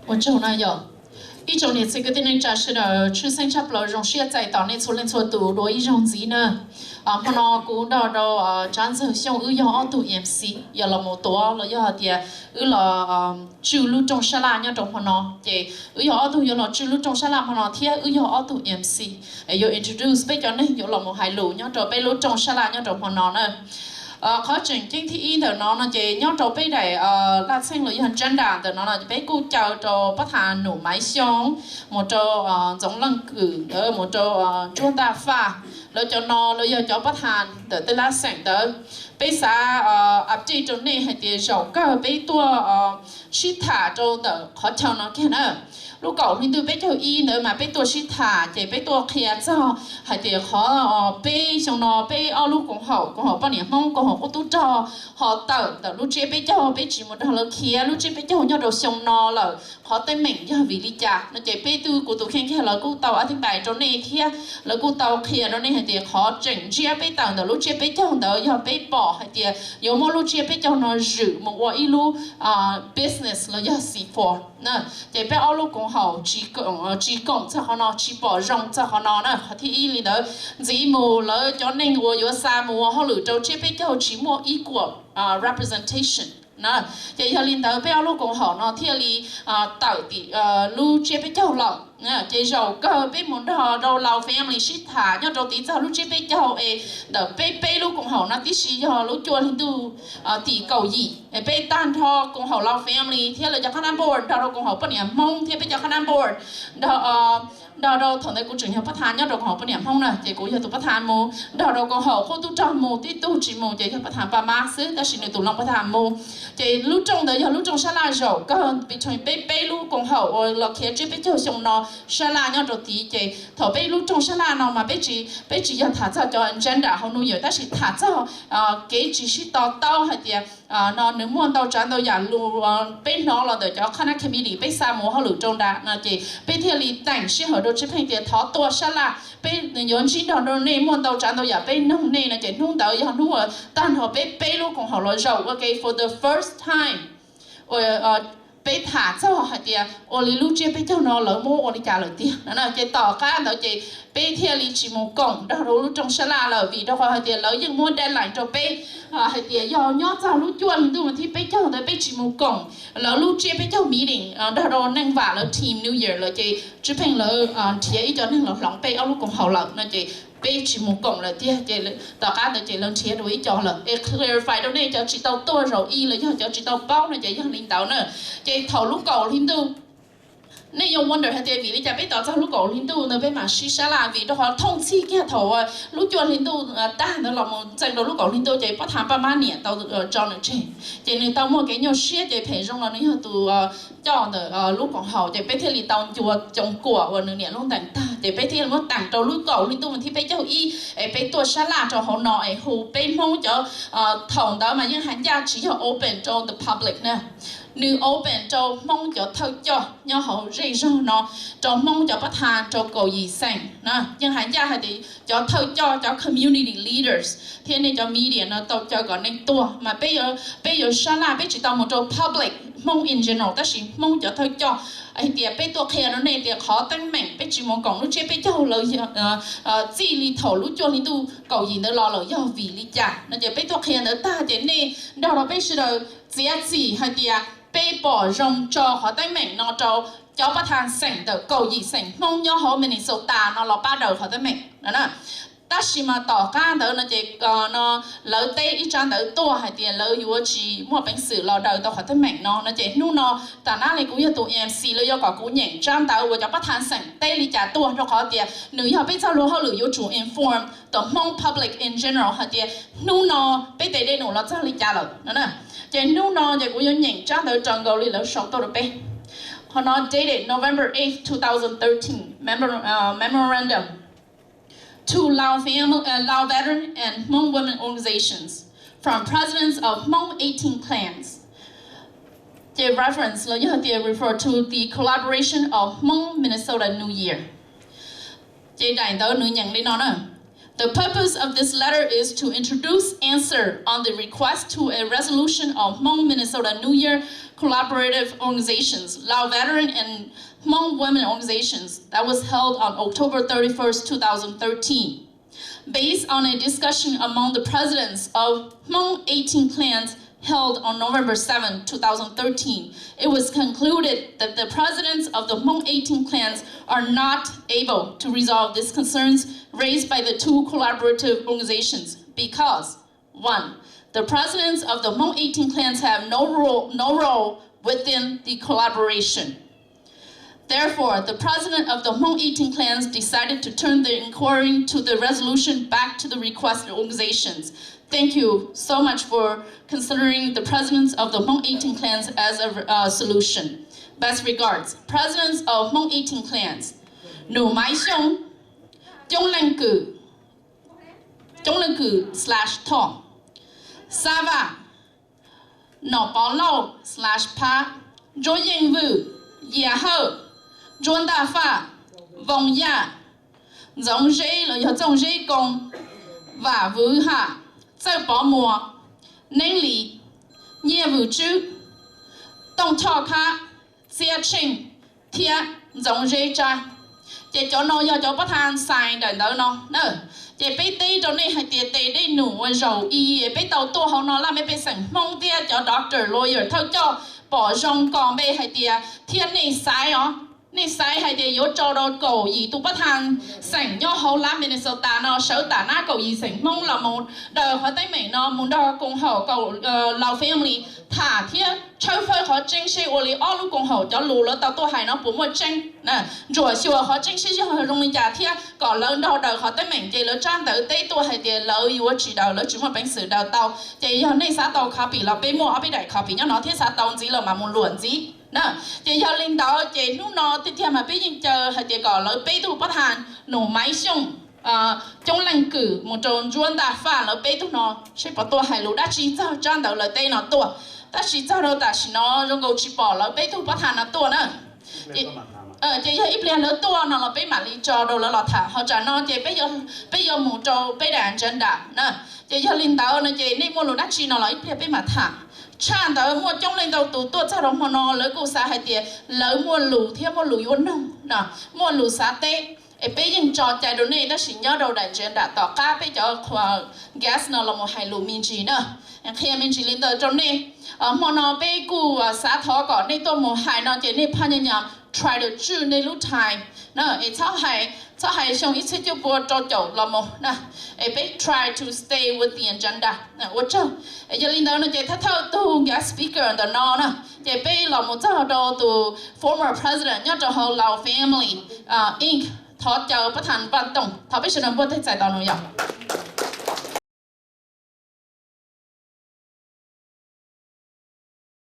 Ua tsaug na yog ib tsoom niam txiv kwv tij neej tsa sawv daws, tshwj xeeb tshaj plaws zoo siab txais tos nej txhua leej txhua tus dua ib zaug ntxiv na. Hmo no kuv nrog rau Tsav Ntxawg Xyooj wb yog ob tug M C yuav los mus tuav los yog hais tias wb los tswj lub rooj sab laj nyob rau hmo no. Ces wb yog ob tug yuav los tswj lub rooj sab laj hmo no thiab wb yog ob tug M C yuav introduce peb cov neeg yuav los mus hais lus nyob rau peb lub rooj sab laj nyob rau hmo no na. Qhov tseem ceeb thib ib ntawm no no ces nyob rau peb daim laj txheej los yog agenda ntawm no no peb kuj caw rau pab thas Num Maiv Xyooj, mus rau Ntxoov Leej Kwm ntawd, mus rau Ntsuab Ntaj Faj, lawv cov no lawv yog cov pab thas ntawm tej laj xeem ntawd. Peb xav update rau nej hais tias zaum kawg peb tuaj sib tham rau ntawm qhov chaw no kiag na. Lub kaum hli ntuj peb caug ib ntawd mas peb tuaj sib tham ces peb tuaj qhia txog hais tias qhov peb xyoo no peb ob lub koom haum, koom haum poj niam Hmoob, koom haum qub tub rog ho tawm ntawm lub tsiab peb caug, peb tsis mus nrog lawv khiav lub tsiab peb caug nyob rau xyoo no lawm, qhov teeb meem yog vim li cas no ces peb twb kuv tus kheej kiag lawv kuj tau a thib npais rau nej thiab lawv kuj tau qhia rau nej hais tias qhov tseem ntsiab peb tawm ntawm lub tsiab peb caug ntawd yog peb pom hais tias yuav muab lub tsiab peb caug no zwm mus ua ib lub business los yog xi for na. Ces peb ob lub koom haum tsis koom txog qhov no, tsis pom zoo txog qhov no na. Qhov thib ib li ntawd, ntxiv mus lawv cov neeg uas yuav xa mus ua hauj lwm rau tsiab peb caug tsis muaj equal representation na. Ces yog li ntawd peb ob lub koom haum no thiaj li tawm tim lub tsiab peb caug lawm. Ces zaum kawg peb mus nrog rau Lao family sib tham nyob rau tiv txog lub tsiab peb caug es ntawm peb peb lub koom haum no tib si yog lub cuaj hli ntuj tim kaum yim es peb tag nrho koom haum Lao family thiab lawv cov qhab nab board nrog rau koom haum poj niam Hmoob thiab peb cov qhab nab board nrog rau thaum ntawd kuv tseem yog pab thas nyob rau koom haum poj niam Hmoob na ces kuv yog tus pab thas mus, nrog rau koom haum qub tub rog mus, tib tug tsis mus ces yog pab thas Paj Mab xwb tab sis nws tus looj pab thas mus. Ces lub rooj ntawd yog lub rooj sab laj zaum kawg between peb peb lub koom haum uas los khiav tsiab peb caug xyoo no sab laj nyob rau tid. Ces thaum peb lub rooj sab laj no mas peb tsis, peb tsis yog tham txog cov agenda hauv New Year tab sis tham txog kev tsis sib to taub hais tias no nws muaj ntau tsav ntau yam lus peb hnov los ntawm cov qhab nab committee peb xa mus hauj lwm rau nram no ces peb thiaj li teem sij hawm rau Tswv Pheej tias thov tuaj sab laj, peb yuav ntsib nrog rau nej, muaj ntau tsav ntau yam peb noog nej no ces hnub ntawd yog hnub uas tag nrho peb peb lub koom haum los zaum ua ke for the first time uas peb tham txog hais tias ua li lub tsiab peb caug no lawv muab ua li cas lawm tiag no. Ces tom qab ntawd ces peb thiaj li tsis mus koom nrog rau lub rooj sab laj lawm vim rau qhov hais tias lawv yeej muab deadline rau peb hais tias yog nyob txog lub cuaj hli ntuj vas thib peb caug ntawd peb tsis mus koom lawv lub tsiab peb caug meeting nrog rau Neej Vam lawv team New Year lawm ces Tswv Pheej lawv nrhiav ib co neeg los hloov peb ob lub koom haum lawm no ces peb tsis mus koom lawm tiag. Ces tom qab ntawd ces lawv nrhiav dua ib co lawm es clarify rau nej cov tsis tau tuaj zaum ib los yog cov tsis tau paub no ces yog li ntawd na. Ces thaum lub kaum hli ntuj nej yuav wonder hais tias vim li cas peb tos txog lub kaum hli ntuj ntawd peb mam sib sab laj vim rau qhov thooj txhij kiag thaum lub cuaj hli ntuj tag ntawd los mus txees rau lub kaum hli ntuj ces pab thas Paj Mab niam tau tso nws tseg. Ces nws tau muaj kev nyuaj siab ces phem zoo los nws yog tus coj ntawm lub koom haum ces peb thiaj li tau ncua coos kuam uas nws niam lub ntees tag ces peb thiaj li muab teem rau lub kaum hli ntuj vas thib peb caug ib es peb tuaj sab laj rau hauv no es hu peb Hmoob cov, thaum ntawd mas yeej hais ncaj tsis yog open rau the public na, nws open rau Hmoob cov thawj coj nyob hauv zej zog no, rau Hmoob cov pab thas rau kaum yim xeem na. Yeej hais ncaj hais tias cov thawj coj, cov community leaders thiab nej cov media no tau caw kom nej tuaj mas peb yuav sab laj, peb tsis tau mus rau public Hmoob in general tab sis Hmoob cov thawj coj hais tias peb tuaj qhia rau nej tias qhov teeb meem peb tsis mus koom lub tsiab peb caug lawv txij li thaum lub cuaj hli ntuj kaum yim ntawd los lawm yog vim li cas no ces peb tuaj qhia ntawd tag ces nej nrog rau peb sawv daws txiav txim hais tias peb pom zoo tso qhov teeb meem no rau cov pab thas xeem ntawm kaum yim xeem Hmoob nyob hauv Minnesota no los pab daws qhov teeb meem no. Tab sis mas tom qab ntawd no ces no lawv teb ib tsab ntawv tuaj hais tias lawv yuav tsis muaj peev xwm los daws tau qhov teeb meem no no ces hnub no tam nab li kuv yog tus M C lawv yuav kom kuv nyeem tsab ntawv uas cov pab thas xeem teb li cas tuaj rau qhov tias nws yog peb txoj lus hauj lwm yuav tsum inform the Hmong public in general hais tias hnub no peb tes dej num los txog li cas lawm no. Ces hnub no ces kuv yuav nyeem tsab ntawv raws nkaus li lawv sau tuaj rau peb. Qhov no dated November eighth, two thousand thirteen, memorandum to Lao family, uh, Lao veteran and Hmong women organizations from presidents of Hmong eighteen clans. Ces reference los yog tias refer to the collaboration of Hmong Minnesota New Year. Ces daim ntawv nws nyeem li no na. The purpose of this letter is to introduce answer on the request to a resolution of Hmong Minnesota New Year Collaborative Organizations, Lao Veteran and Hmong Women Organizations, that was held on October thirty-first, two thousand thirteen. Based on a discussion among the presidents of Hmong eighteen clans held on November seventh, two thousand thirteen, it was concluded that the presidents of the Hmong eighteen clans are not able to resolve these concerns raised by the two collaborative organizations because, one, the presidents of the Hmong eighteen clans have no role, no role within the collaboration. Therefore, the president of the Hmong eighteen clans decided to turn the inquiry to the resolution back to the requested organizations. Thank you so much for considering the presidents of the Hmong eighteen clans as a uh, solution. Best regards, presidents of Hmong eighteen clans. Num Maiv Xyooj, Coob Leej Kws, Coob Leej Kws slash Thoj, Xab Vaj, Nom Pov Lauj slash Phab, Ntsuab Yeej Vwj, Yias Hawj, Ntsuab Ntaj Faj, Voos Yaj, Ntxoov Zeb los yog Txooj Zeb Koo, Vam Vwv Ham, Txawj Pov Muas, Neeb Lis, Nyiaj Vwm Tswb, Tooj Choj Khab, Txiab Tsheej thiab Ntxoov Zeb Tsab. Ces cov no yog cov pab tha xais daim ntawv no na. Ces peb teb rau nej hais tias tes dej num ua zaum i peb tau tuaj hauv no laj mej pej xeem Hmoob thiab cov doctor lawyer thawj coj pom zoo kom npe hais tias thiab nej xaiv os, nej xaiv hais tias yuav tso rau kaum yim tus pab tha xeem nyob hauv lab Minnesota no sawv tam nab kaum yim xeem Hmoob los mus daws qhov teeb meem no mus nrog koom haum kaum Lao family tham thiab tshawb fawb qhov tseeb seb ua li ob lub koom haum cov lus lawv tau tuaj hais no puas muaj tseeb, ntsuam xyuas qhov tseeb seb yog zoo li cas thiab kom lawv nrog daws qhov teeb meem ces lawv tsab ntawv teb tuaj hais tias lawv yuav tsis daws, lawv tsis muaj peev xwm daws tau. Ces yog nej xav tau copy los peb muaj ob peb daim copy nyob no thiab xav tau ntxiv los mam mus luam ntxiv na. Ces yog li ntawd ces hnub no tiag tiag mas peb yeej caw hais tias kom lawv peb tug pab tha Num Maiv Xyooj, Coob Leej Kws mus rau Ntsuab Ntaj Faj lawv peb tug no seb puas tuaj hais lus dab tsi txog tsab ntawv lawv teb no tuaj. Tab sis txog rau tam sim no zoo nkaus tsis pom lawv peb tug pab tha no tuaj na. Ces yog ib pliag lawv tuaj no los peb mam li tso rau lawv los tham. Ho tsam no ces peb yuav mus rau peb daim agenda na. Ces yog li ntawd no ces nej muaj lus dab tsi no los ib pliag peb mam tham. Tshaj ntawd muaj coob leej ntau tus tuaj txog rau hmo no lawv kuj xav hais tias lawv muaj lus thiab muaj lus yuav nug, muaj lus xav teb. Es peb yeej tso cai rau nej tab sis nyob rau daim agenda tom qab peb cov guest no los mus hais lus me ntsis na, qhia me ntsis li ntawd rau nej. Hmo no peb kuj xav thov kom nej tuaj mus hais no ces nej phaj nyaj nyam try to tswj nej lub time na, es txhob hais xyoo ib txhiab cuaj pua rau caum los mus na. Es peb try to stay with the agenda. Ua tsaug. Yog li ntawd no ces thawj thawj tug guest speaker ntawm no na, ces peb los mus txog rau tus former president nyob rau hauv Lao Family Inc, thov caw pab tha Npaj Tooj, thov peb sawv daws npuaj tej txais tos nws yom.